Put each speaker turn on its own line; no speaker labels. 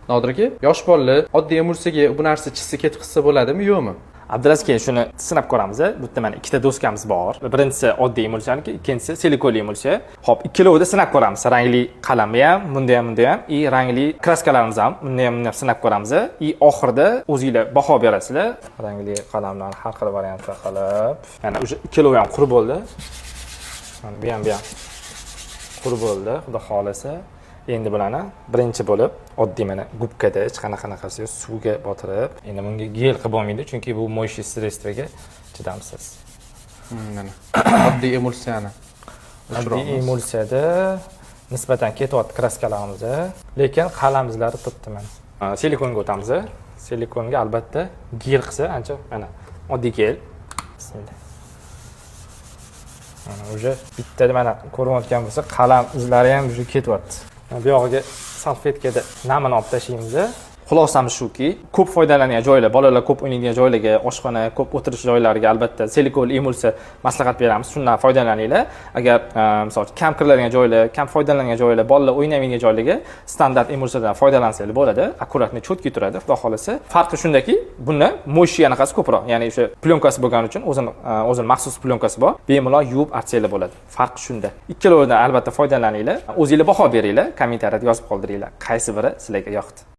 Nodir aka, yosh bolalar oddiy emulsiyaga bu narsa chizsa, ketqizsa bo'ladimi, yo'qmi?
Abdulaziz aka, shuni sinab ko'ramiz. Bu yerda mana ikkita doskamiz bor. Birinchisi oddiy emulsiyaniki, ikkinchisi silikonli emulsiya. Xo'p, ikkalovida sinab ko'ramiz. Rangli qalamni ham, bunda ham, bunda ham, и rangli краска larimiz ham, bunda ham, bunda ham sinab ko'ramiz. И oxirida o'zinglar baho berasizlar. Rangli qalamlarni har xil variantda qilib, mana уже ikkalovi ham quruq bo'ldi. Mana bu ham, bu ham quruq bo'ldi, xudo xohlasa. Endi bularni birinchi bo'lib oddiy mana gubkada, hech qanaqa qanaqasi yo'q, suvga botirib, endi bunga gel qilib bo'lmaydi, chunki bu моющий средство ga chidamsiz.
Mana oddiy emulsiyani
Oddiy
o'chiramiz.
Emulsiyada nisbatan ketyapti краска larimiz, lekin qalam izlari turibdi mana. Silikonga o'tamiz. Silikonga albatta gel qilsa ancha, mana oddiy gel. Bismillah. Mana уже bittada mana ko'rinayotgan bo'lsa, qalam izlari ham уже ketyapti. Mana bu yog'iga salfetkada namini olib tashlaymiz. Xulosamiz shuki, ko'p foydalanadigan joylar, bolalar ko'p o'ynaydigan joylarga, oshxona, ko'p o'tirish joylariga albatta silikon emulsiya maslahat beramiz. Shundan foydalaninglar. Agar misol uchun kam kiriladigan joylar, kam foydalanadigan joylar, bolalar o'ynamaydigan joylarga standart emulsiyadan foydalansanglar bo'ladi. Аккуратный, четкий turadi, xudo xohlasa. Farqi shundaki, bunda моющий anaqasi ko'proq, ya'ni o'sha plyonkasi bo'lgani uchun o'zini maxsus plyonkasi bor. Bemalol yuvib artsanglar bo'ladi. Farqi shunda. Ikkalovidan albatta foydalaninglar. O'zinglar baho beringlar, kommentariyada yozib qoldiringlar. Qaysi biri sizlarga yoqdi?